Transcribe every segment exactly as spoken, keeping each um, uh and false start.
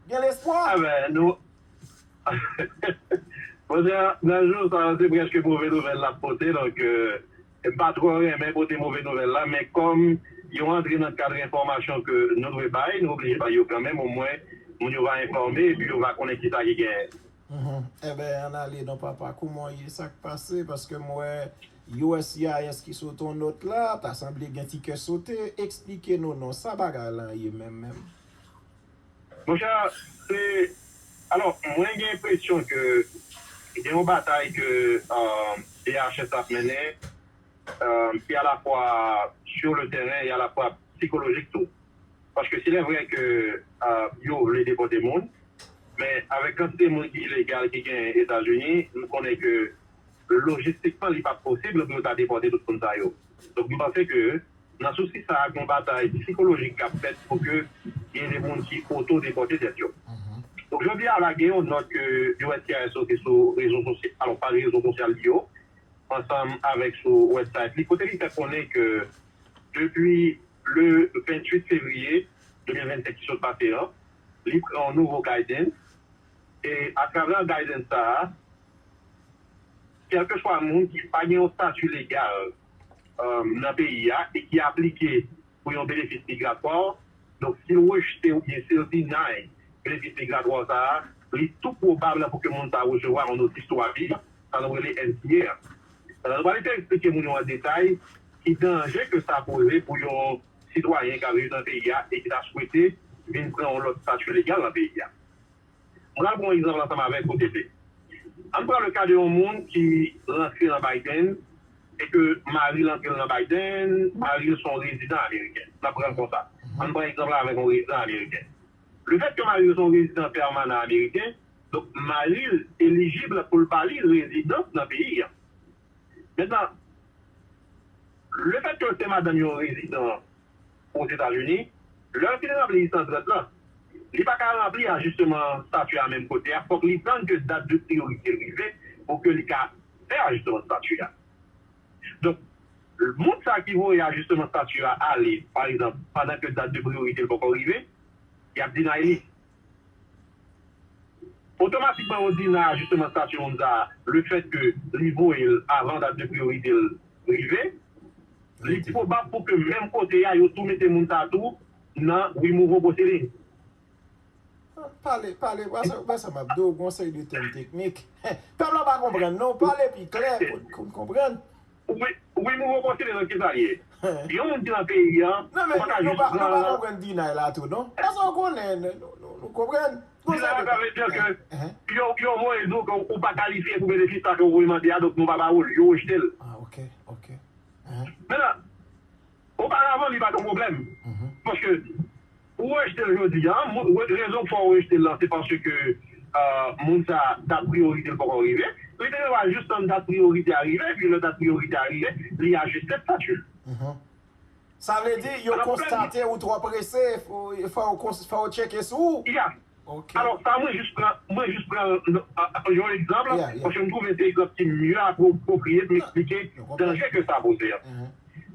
Gen lespwa? Enben, nou. Monchè, nan jou sa yo, se prèske move nouvèl l ap pote, donk, euh, m pa twò renmen pote move nouvèl la, men kòm yo antre nan kad enfòmasyon ke nou dwe bay, nou oblije bay yo kanmenm, omwen, moun yo va enfòme, epi yo va konnen kisa ki genyen. Mhm. Enben, ann ale non, papa, kouman w ye, sa k pase? Paske m wè U S C I S ki sot yon nòt la, ta sanble gen ti kè sote. Eksplike nou non, sa bagay lan ye menm, menm? Monchè, se, alò, mwen gen enpresyon ke gen yon batay ke, euh, D H S ap mennen, euh, ki alafwa sur le terrain e alafwa sikolojik tou. Paske se lè vre ke, euh, yo vle depòte moun, men avèk kantite moun ki ilegal ki gen Etazini, nou konnen ke lojistikman li pa posib pou yo ta depòte tout moun sa yo. Donk, m panse ke nan sousi sa a, gen yon batay sikolojik k ap fèt pou ke gen de moun ki oto-depòte tèt yo. Mhm. Donk, jodi a la, gen yon nòt ke U S C I S soti sou rezo sosyal, alò, pa rezo sosyal li yo, ansanm avèk sou website li, kote li fè konnen ke depi le venntuit fevriye de mil vennsenk ki sot pase an, li pran yon nouvo guidance, e atravè guidance sa a, kèlkeswa moun ki pa gen yon stati legal, euh, nan peyi a e ki aplike pou yon benefis migratwa, donk si l rejte oubyen si l deny benefis migratwa sa a, li tou pwobab pou ke moun sa a resevwa yon notis sou avi, sa nou rele N T A. Pandan nou pral te eksplike moun yo an detay ki danje ke sa poze pou yon sitwayen k ap viv nan peyi a e ki ta swete vin pran yon lòt stati legal nan peyi a. Mwen pral pran yon egzanp ansanm avèk ou, T T. Ann pran le ka de yon moun ki rantre nan Biden e ke mari l antre l nan Biden, mari l se yon rezidan ameriken. N ap pran l konsa. Ann pran egzanp la avèk yon rezidan ameriken. Le fèt ke mari l se yon rezidan pèmanan ameriken, donk mari l elijib pou l ba li rezidans nan peyi a. Mentnan, le fèt ke l se madanm yon rezidan Ozetazini, lè l fin ranpli san trant lan, li pa ka ranpli ajisteman stati a menm kote a, fòk li tann ke dat de priyorite l rive pou ke li ka fè ajisteman stati a. Donk, moun sa ki voye ajisteman stati a ale, pa egzanp, pandan ke dat de priyorite l poko rive, y ap deny li. Otomatikman, yo deny ajisteman stati moun sa a, le fèt ke li voye l avan dat de priyorite l rive, li pwobab pou ke menm kote a, yo tou mete moun sa a tou nan removal proceeding. Pale, pale, wè sa, wè sa m ap di w, gon seri de tèm teknik. Pèp la pa konprann, non, pale pi klè pou, pou n konprann. Wi, wi, removal proceeding nan kisa l ye? Yon moun ki nan peyi a, non, men ou pa ka nou, nou jis pa, nou pran pa konprann deny la tou, non? Paske w konnen, nou, nou, nou konprann. Deny la, sa vle di ke yo, yo voye di w ke ou pa kalifye pou benefis sa ke ou voye mande a, donk nou pa ba ou l, yo rejte l. Ah, ok, ok. Mentnan, oparavan, li pa t yon pwoblèm. Paske ou rejte l jodi a, moun, rezon k fè w rejte l lan, se paske, euh, moun sa a, dat priyorite l poko rive. Li te dwe jis tann dat priyorite a rive, epi lè dat priyorite a rive, li ajiste stati l. Sa vle di, yo konstate ou twò prese, fò, fò yo kons-, fò yo tcheke sou ou. Ya. Ok. Alò, sa mwen jis pran, mwen jis pran, euh, euh, yon egzanp, paske m twouve se egzanp ki mye apwopriye pou m eksplike danje ke sa poze a.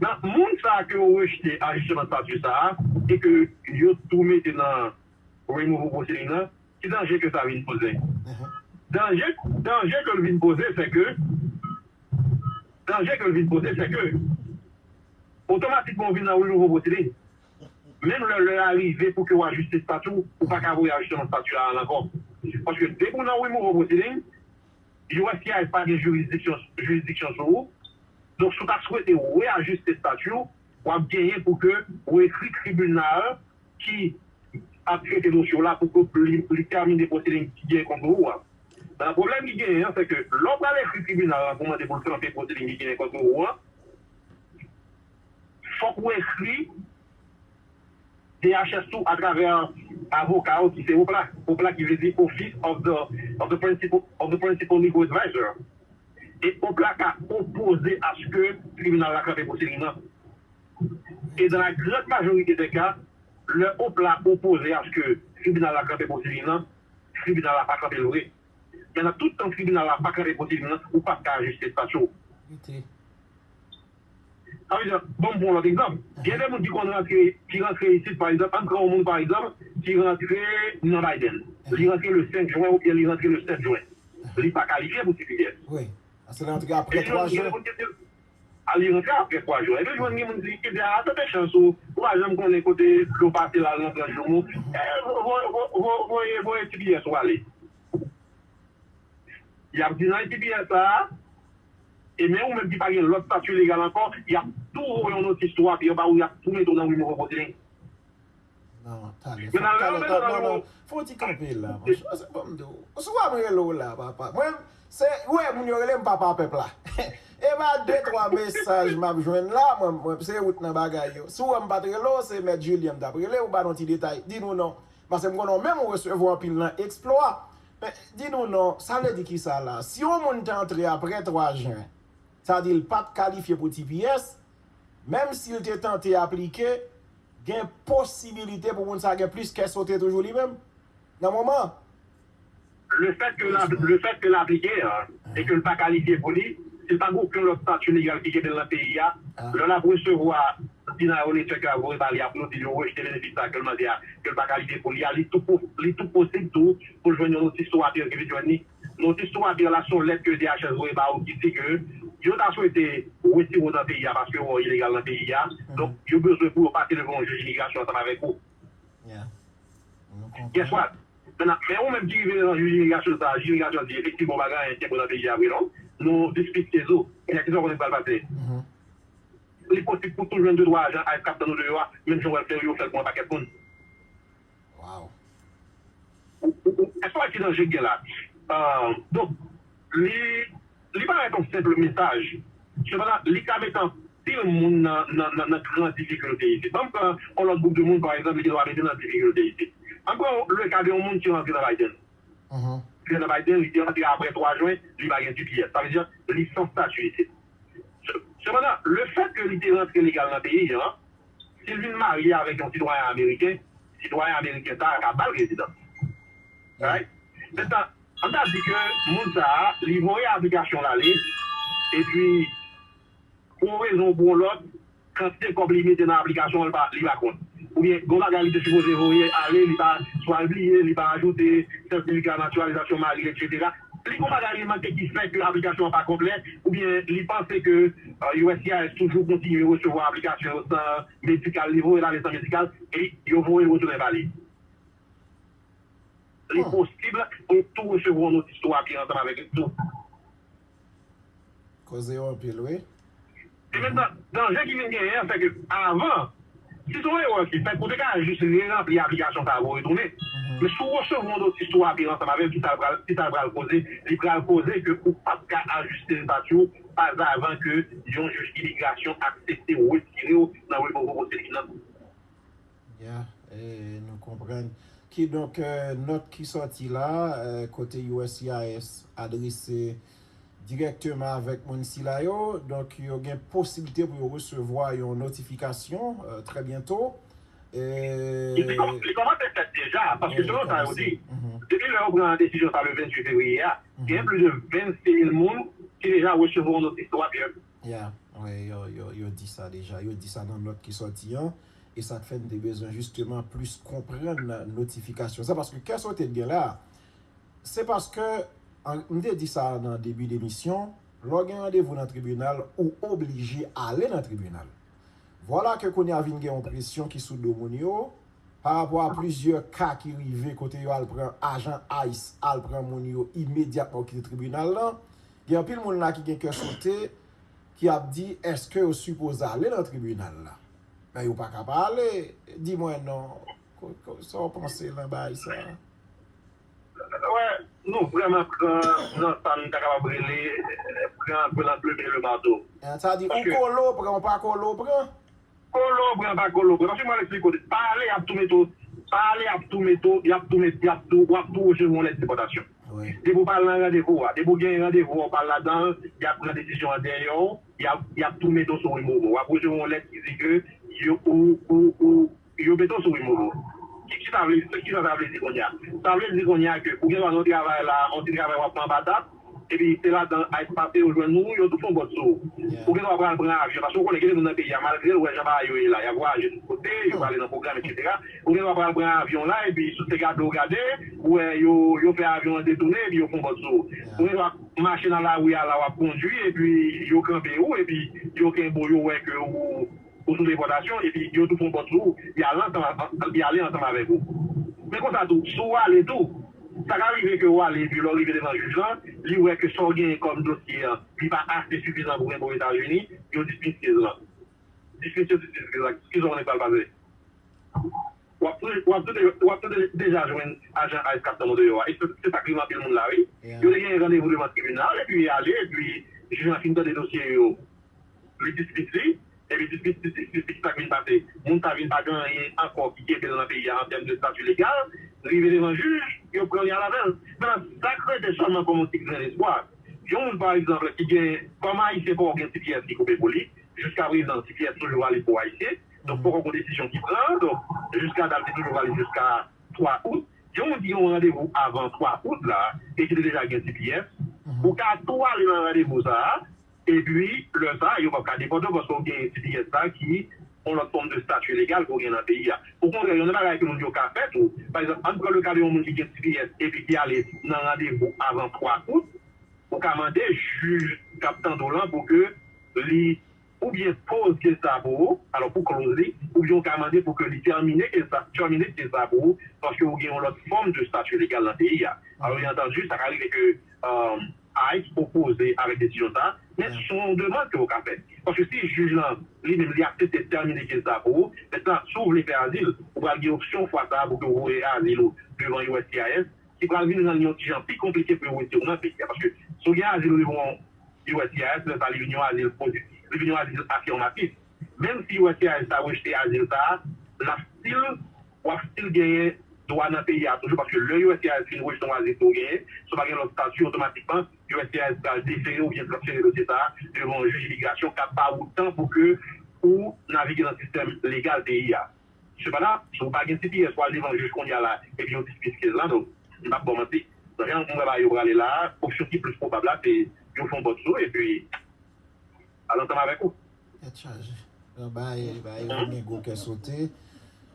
Nan moun sa a ke yo rejte ajisteman stati sa a, e ke yo tou mete nan removal proceeding nan, ki danje ke sa vin poze? Danje, danje ke l vin poze, se ke, danje ke l vin poze, se ke, otomatikman, ou vin nan removal proceeding. Menm lè lè a rive pou ke w ajiste stati w, ou pa ka voye ajisteman stati a al ankò. Paske depi w nan removal proceeding, U S C I S pa gen jiridiksyon, jiridiksyon sou ou. Donk, si w ta swete reajiste stati w, w ap genyen pou ke w ekri tribinal ki ap trete dosye w la pou ke li, li tèmine prosedim ki gen kont ou a. Nan pwoblèm ki genyen an, se ke lè w pral ekri tribinal la pou mande pou l kanpe prosedim ki genyen kont ou an, fòk ou ekri D H S tou atravè avoka yo ki se OPLA. OPLA ki vle di Office of the, of the Principal, of the Principal Legal Advisor. E OPLA ka opoze aske tribinal la kanpe prosedim nan. E dans la grande majorité des cas, lè OPLA opoze aske tribinal la kanpe prosedim nan, tribinal la pa kanpe l vre. Men nan tout tan tribinal la pa kanpe prosedim nan, ou p ap ka ajiste stati w. Sa vle di, ban m pran yon lòt egzanp. Gen de moun ki konn rantre, ki rantre isit, pa egzanp, ann pran yon moun, pa egzanp, ki rantre nan Biden. Li rantre le senk jen oubyen li rantre le sèt jen. Li pa kalifye pou T P S. Wi. Paske li rantre apre twa jen. A, li rantre apre twa jen. Epi jwenn gen moun ki di, a, tante chans ou, ou pa janm konnen kote dlo pase la nan trant jou mou. Eh, vo-, vo-, vo-, voye, voye T P S ou ale. Y ap di nan T P S sa a, e men ou menm ki pa gen lòt stati legal ankò, y ap tou voye yon notis twa pye ba ou, y ap tou mete w nan removal proceeding. Non, talè, fò, talè, talè, non, non, fò w ti kanpe la, monchè. Se bon, m di w. Si w wè m rele w la, papa. Mwen, se, ou wè, moun yo rele m papa pèp la. E pa de twa mesaj m ap jwenn la, mwen, mwen, se wout nan bagay yo. Si w wè m pa t rele w, se mèt Julien m t ap rele, ou ba n yon ti detay. Di nou non. Paske m konnen w menm ou resevwa anpil nan eksplwa. Men, di nou non, sa vle di kisa la? Si yon moun te antre apre twa jen, sa di l pa t kalifye pou T P S, menm si l te tante aplike, gen posibilite pou moun sa gen plis kè sote toujou li menm, nan moman. Le fèt ke l ap-, le fèt ke l aplike a, e ke l pa kalifye pou li, si l pa gen okenn lòt stati legal ki kenbe l nan peyi a, lè l ap resevwa T N I letter ke l ap voye ba li, ap nou di l yo rejte benefis sa ke l mande a, ke l pa kalifye pou li a, li tou po-, li tou posib tou pou l jwenn yon notis twa pye ke li jwenn li. Notis twa pye la se yon lèt ke D H S voye ba ou ki di ke yo ta swete retire w nan peyi a paske w ilegal nan peyi a. Donk, yo bezwen pou yo pase devan yon jij imigrasyon ansanm avèk ou. Guess what? Mentnan, men ou menm ki rive devan jij imigrasyon sa, jij imigrasyon di efektivman w pa gen anyen ki enpòtan nan peyi a vre non. Nou dispute case ou. Kounye a kisa w konnen ki pral pase? Li posib pou tou jwenn de twa ajan ICE k ap tann ou deyò a, menm jan w wè l fè yo fè l pou yon pakèt moun. Wow. Ou, ou, ou, èske w wè ki danje k gen la? Euh, donk, li, li parèt yon senp mesaj. Sepandan, li ka mete anpil moun nan, nan, nan, nan gran difikilte isit. Ban m pran yon lòt gwoup de moun, pa egzanp, li gen dwa mete nan difikilte isit. Ann pran le ka de yon moun ki rantre nan Biden. Li nan Biden, li te rantre apre twa jen, li pa gen T P S. Sa vle di, li san stati isit. Se-, sepandan, le fèt ke li te rantre legal nan peyi an, si l vin marye avèk yon sitwayen ameriken, sitwayen ameriken sa a ka ba l rezidans. Right? Mentnan, ann ta di ke moun sa a, li voye aplikasyon l ale, epi pou yon rezon ou pou yon lòt, kantite kòb li mete nan aplikasyon an, li pa, li pa kont. Oubyen, gon bagay li te sipoze voye ale, li pa, swa l bliye, li pa ajoute, sètifika natiralizasyon mari l, etsetera. Li gon bagay li manke ki fè ke aplikasyon an pa konplè, oubyen li panse ke, euh, U S C I S toujou kontinye resevwa aplikasyon yo san medikal, li voye l ale san medikal, e yo voye l retounen ba li. Li posib pou l tou resevwa yon notis twa pye ansanm avèk li tou. Koze yo anpil, wi. E mentnan, danje ki vin genyen an, se ke avan, si se yon erè ki fèt, ou te ka jis reranpli aplikasyon sa a pou retounen. Men si w resevwa yon notis twa pye ansanm avè l, kisa l pral, kisa l pral koze? Li pral koze ke ou p ap ka ajiste estati w pa avan ke yon jij imigrasyon aksepte retire w nan removal proceeding nan. Ya, e, nou konprann. Kidonk, e, nòt ki sòti la, e, kote U S C I S adrese dirèkteman avèk moun sila yo, donk yo gen posiblite pou yo resevwa yon notifikasyon, e, trè byento. E, li kòman-, li kòmanse fèt deja, paske selon sa yo di, depi lè yo pran desizyon sa le venntuit fevriye a, gen plis de vennsis mil moun ki deja resevwa yon notis twa pye. Ya, wi, yo, yo, yo di sa deja. Yo di sa nan nòt ki sòti an. E sa k fè n te bezwen jisteman plis konprann notifikasyon sa. Paske kè sote n gen la, se paske, an, m te di sa nan debi demisyon, lè w gen randevou nan tribinal, ou oblije ale nan tribinal. Vwala ke kounye a vin gen yon presyon ki sou do moun yo, pa rapò a plizyè ka ki rive kote yo al pran ajan ice, al pran moun yo imedyatman yo kite tribinal lan. Gen anpil moun la ki gen kè sote, ki ap di, èske yo sipoze ale nan tribinal la? Men yo pa ka pa ale. Di mwen non. Ko-, ko-, sa w panse nan bagay sa? Wè, nou vrèman pran nan sa n ta kapab rele, pran, pran nan plime le bato. E, sa di, ou kole w pran, ou pa kole w pran? Kole w pran, pa kole w pran. Paske mwen eksplike w, pa ale, y ap tou mete w, pa ale, y ap tou mete w, y ap tou mete, y ap tou, w ap tou resevwa yon lèt depòtasyon. Depi w pa al nan randevou a, depi w gen randevou a, w pa al ladan l, y ap pran desizyon an dèyè w, y ap, y ap tou mete w sou removal. W ap resevwa yon lèt ki di ke yo, ou, ou, ou, yo mete w sou removal. Ki, ki sa vle, ki sa sa vle di kounye a? Sa vle di kounye a ke ou gen dwa nan yon travay la, yon ti travay w ap fè anba tab, Epi se ladan ICE pase, yo jwenn ou, yo tou fè yon bòt sou ou. Ou gen dwa pral pran avyon, paske ou konnen gen de moun nan peyi a, malgre l wè jan bagay yo ye la, y ap vwayaje tout kote, yo prale nan pwogram, etsetera. Ou gen dwa pral pran avyon la, epi sou te gade w gade, ou wè yo, yo fè avyon an detounen, epi yo fè yon bòt sou ou. Ou gen dwa mache nan lari a la, w ap kondui, epi yo kanpe ou, epi yo kenbe w, yo wè ke ou, ou sou depòtasyon, epi yo tou fè yon bòt sou ou, y ale ansanm, y ale ansanm avèk ou. Men konsa tou, si w ale tou, sa ka rive ke w ale, epi lè w rive devan jij lan, li wè ke sa w genyen kòm dosye an, li pa ase sifizan pou w envoye Etazini, yo dismiss case lan. Dismiss yo, dismiss case lan. Kisa w konnen k pral pase? W ap tou, w ap tou, de- w ap tou de- deja jwenn ajan ICE k ap tann ou deyò a. E se, se sa k rive anpil moun la, wi. Yo te genyen randevou devan tribinal, epi y ale, epi jij lan fin tande dosye yo, li dismiss li, epi dismiss, dismiss, dismiss, sa k vin pase, moun sa vin pa gen anyen ankò ki kenbe l nan peyi a an tèm de stati legal, rive devan jij, yo pran li al avè l. Mentnan, sa k rete sèlman kòm yon ti grenn espwa, yon moun, pa egzanp, ki gen, kòm Ayisyen poko gen T P S ki koupe pou li, jiska prezan, T P S toujou valid pou Ayisyen. Donk, poko gen desizyon ki pran. Donk, jiska dat, li toujou valid jiska twa out. Yon moun ki gen yon randevou avan twa out la, e ki te deja gen T P S, ou ka tou ale nan randevou sa a, epi lè sa a, yo p ap ka depòte w paske w gen T P S sa a ki yon lòt fòm de stati legal ke w gen nan peyi a. Okontrè, youn nan bagay ke moun yo ka fè tou, pa egzanp, ann pran le ka de yon moun ki gen T P S epi ki ale nan randevou avan twa out, ou ka mande jij k ap tande w lan pou ke li oubyen poze case sa pou ou, alò pou close li, oubyen ou ka mande pou ke li tèmine case sa, terminate case sa pou ou, paske ou gen yon lòt fòm de stati legal nan peyi a. Alò, byen antandi, sa ka rive ke, um, ICE opoze avèk desizyon sa, men se yon demann ke ou ka fè. Paske si jij lan, li menm, li aksepte tèmine case sa pou ou, mentnan, si w vle fè azil, ou pral gen opsyon fwa sa a pou ke w voye azil ou devan U S C I S, ki pral vin rann li yon ti jan pi konplike pou yo retire w nan peyi a. Paske si w gen azil devan U S C I S, lè sa a li vin yon azil pozitif, li vin yon azil afirmatif. Menm si U S C I S ta rejte azil sa a, l ap still, w ap still genyen dwa nan peyi a toujou, paske lè U S C I S fin rejte yon azil ke w genyen, si w pa gen lòt estati, otomatikman, U S C I S pral defere oubyen transfere dosye sa a devan yon jij imigrasyon k ap ba ou tan pou ke ou navige nan sistèm legal peyi a. Sepandan, si w pa gen T P S, w al devan jij kounye a la, epi yo dismiss case lan, donk, m p ap ba w manti. Nan jan m wè bagay yo prale la a, opsyon ki plis pwobab la, se yo fè yon bòt sou, epi al ansanm avèk ou. Tèt chaje. Nan bagay, bagay yo vin gen gwo kè sote.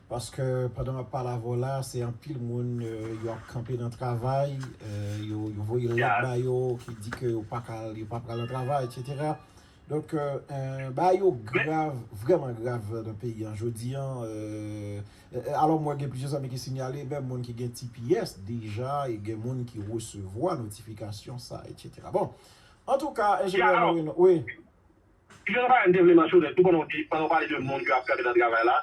Paske pandan m ap pale avè w la, se anpil moun, euh, yo ap kanpe nan travay, euh, yo, yo voye lèt ba yo ki di ke yo pa ka, yo pa pral nan travay, etsetera. Donk, euh, euh, bagay yo grav, vrèman grav nan peyi an jodi an. Euh, euh, alò, mwen gen plizyè zanmi ki sinyale, menm moun ki gen T P S deja, e gen moun ki resevwa notifikasyon sa, etsetera. Bon, antouka, enjenyè Moreno, wi. Jan Ryan te vle mansyone tou pandan w di, pandan w pale de moun ki ap kanpe nan travay la,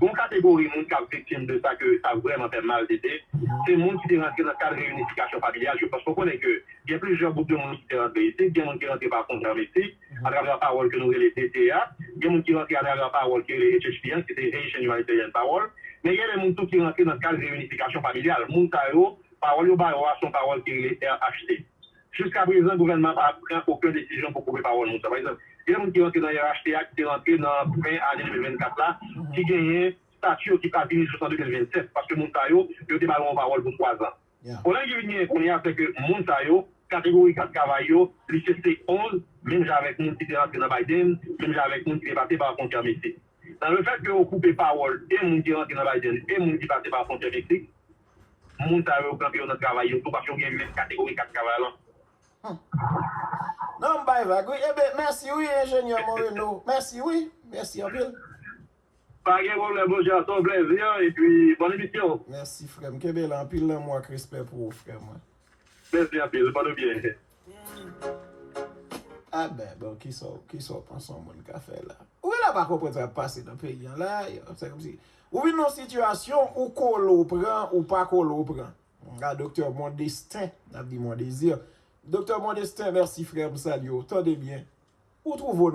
gon kategori moun k ap viktim de sa ke sa vrèman fè m maltete, se moun ki te rantre nan kad reyinifikasyon familyal yo. Paske w konnen ke gen plizyè gwoup de moun ki te rantre isit, gen moun ki rantre pa fwontyè Meksik, atravè pawòl ke nou rele D T A, gen moun ki rantre atravè pawòl ki rele H H P an, ki se Haitian Humanitarian Parole, men gen de moun tou ki rantre nan kad reyinifikasyon familyal. Moun sa yo, pawòl yo ba yo a, se yon pawòl ki rele R H T. Jiska prezan, gouvènman an pa pran okenn desizyon pou koupe pawòl moun sa. Pa egzanp, gen moun ki rantre nan R H T a, ki te rantre nan fen ane de mil vennkat la, ki genyen estati yo ki pral vini jis an de mil vennsèt, paske moun sa yo, yo te ba yo yon pawòl pou twazan. Pwoblèm ki vin genyen kounye a, se ke moun sa yo, kategori kat travay yo, li se C onz, menm jan avèk moun ki te rantre nan Biden, menm jan avèk moun ki te pase pa fwontyè Meksik. Nan lefèt ke yo koupe pawòl e moun ki rantre nan Biden e moun ki pase pa fwontyè Meksik, moun sa yo, yo kanpe yo nan travay yo tou, paske yo gen menm kategori kat travay lan. Non, m bay vag, wi. Eben, mèsi, wi, enjenyè Moreno. Mèsi, wi. Mèsi anpil. Pa gen pwoblèm, monchè, se yon plèzi, epi bòn emisyon. Mèsi, frè m. Kenbe la, anpil lanmou ak respè pou ou, frè mwen. Mèsi anpil, bòn ou byen. Eben, bon, kisa w, kisa w panse yon moun ka fè la? Ou genlè pa konprann sa k ap pase nan peyi an la, se kòmsi ou vin nan yon sitiyasyon, ou kole w pran, ou pa kole w pran. A Doktè Mondestin, n ap di Mondésir. Doktè Mondestin, mèsi frè m, m salye w. Tande byen. Ou twouve w